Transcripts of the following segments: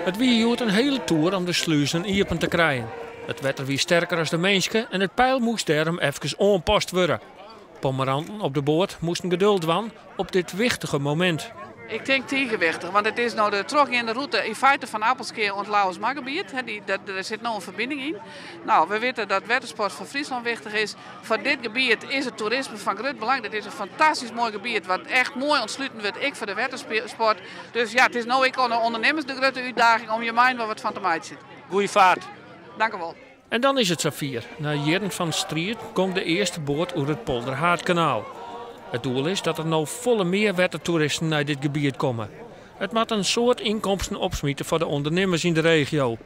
It wie hjoed in hiele toer om de sluzen iepen te krijen. It wetter wie sterker as de minske en it peil moast dêrom efkes oanpast wurde. Pommeranten op de boat moasten geduld dwaan op dit wichtige momint. Ik tink tige wichtich, want it is no de trochgeande rûte yn feite fan Appelskea oant Lauwersmargebiet. Dêr sit no in ferbining yn. No, we witte dat wettersport foar Fryslân wichtich is. Foar dit gebiet is it toerisme fan grut belang. Dit is in fantastysk moai gebiet wat echt moai ûntsluten wurdt, ek foar de wettersport. Dus ja, it is no ek oan de ûndernimmers de grutte útdaging om hjir mei wat fan te meitsjen. Goeie faart. Dank u wol. En dan is it safier. Nei jierren fan striid komt de earste boat oer it Polderhaadkanaal. It doel is dat der no folle mear wettertoeristen nei dit gebiet komme. It moat in soad ynkomsten opsmite foar de ûndernimmers yn de regio.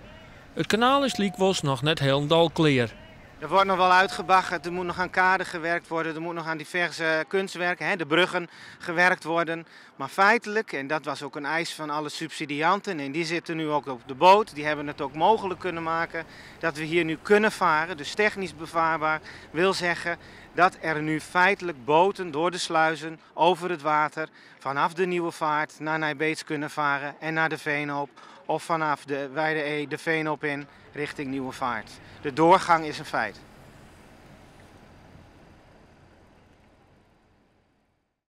It kanaal is lykwols noch net hielendal klear. Er wordt nog wel uitgebaggerd, er moet nog aan kade gewerkt worden, er moet nog aan diverse kunstwerken, hè, de bruggen gewerkt worden. Maar feitelijk, en dat was ook een eis van alle subsidianten, en die zitten nu ook op de boot, die hebben het ook mogelijk kunnen maken dat we hier nu kunnen varen, dus technisch bevaarbaar, wil zeggen dat er nu feitelijk boten door de sluizen over het water vanaf de Nieuwe Vaart naar Nij Beets kunnen varen en naar de Veenhoop of vanaf de Wijde E de Veenhoop in richting Nieuwe Vaart. De doorgang is een feit.